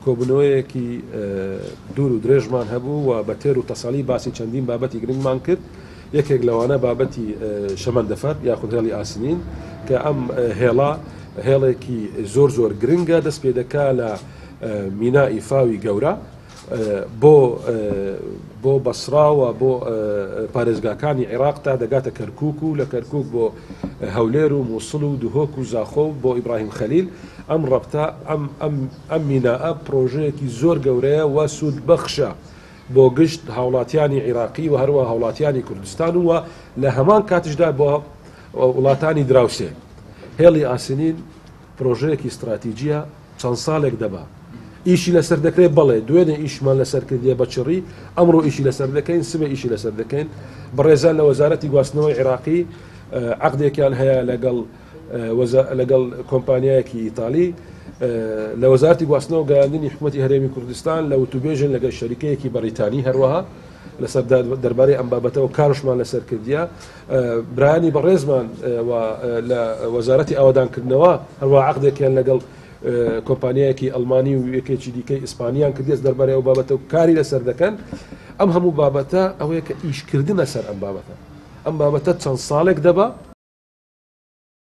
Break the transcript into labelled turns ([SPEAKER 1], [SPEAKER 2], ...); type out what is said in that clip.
[SPEAKER 1] کۆبوونەوەیەکی دوور و درێژمان هەبوو و بە تێر و تەسەلی باسی چەندین بابەتی گرنگمان کرد، یەکێک لەوانە بابەتی شەمەندەفەر یاخود هێڵی ئاسنین کە ئەم هێڵە هێڵێکی زۆر زۆر گرنگە، دەست پێ دەکا لە مینائی فاوی گەورە بۆ بۆ بەسرا و بۆ پارێزگاکانی عێراق تا دەگاتە کەرکوک و لە کەرکوک بۆ هەولێر و مووسڵ و دهۆک و زاخۆ و بۆ ئیبراهیم خەلیل. ئەم ڕەبتە ئەم ئەم ئەم مینائە پرۆژەیەکی زۆر گەورەیە و سوودبەخشە بۆ گشت هاوڵاتیانی عیراقی و هەروە هاوڵاتیانی کوردستان و لە هەمان کاتیشدا بۆ وڵاتانی دراوسێ. هێڵی ئاسنین پرۆژەیەکی ستراتیجیە، چەند ساڵێک دەبا ئیشی لەسەر دەکرێت. بەڵێ، دوێنێ ئیشمان لەسەر کردیە بە چڕی، ئەمڕۆ ئیشی لەسەر دەکەین، سبێ ئیشی لەسەر دەکەین. بەڕێزان لە وەزارەتی گواستنەوەی عێراقی عەقدێکیان هەیە لەگەڵ کۆمپانیایەکی ئیتالی. لە وەزارەتی گواستنەوە گەیاندنی حکوومەتی هەرێمی کوردستان لە وتوبێژن لەگەڵ شەریکەیەکی بەریتانی، هەروەها لەسەر دەربارەی ئەم بابەتەوە کارشمان لەسەر کردیە. برایانی بەڕێزمان لە وەزارەتی ئاوادانکردنەوە هەروە عەقدێکیان لەگەڵ کۆمپانیایەکی ئەڵمانی و یەکێکی دیکەی ئیسپانیان کردێت دەربارەی ئەو بابەتە و کاری لەسەر دەکەن. ئەم هەموو بابەتە ئەوەیە کە ئیشکردنە سەر ئەم بابەتە، ئەم بابەتە چەند ساڵێک دەبا.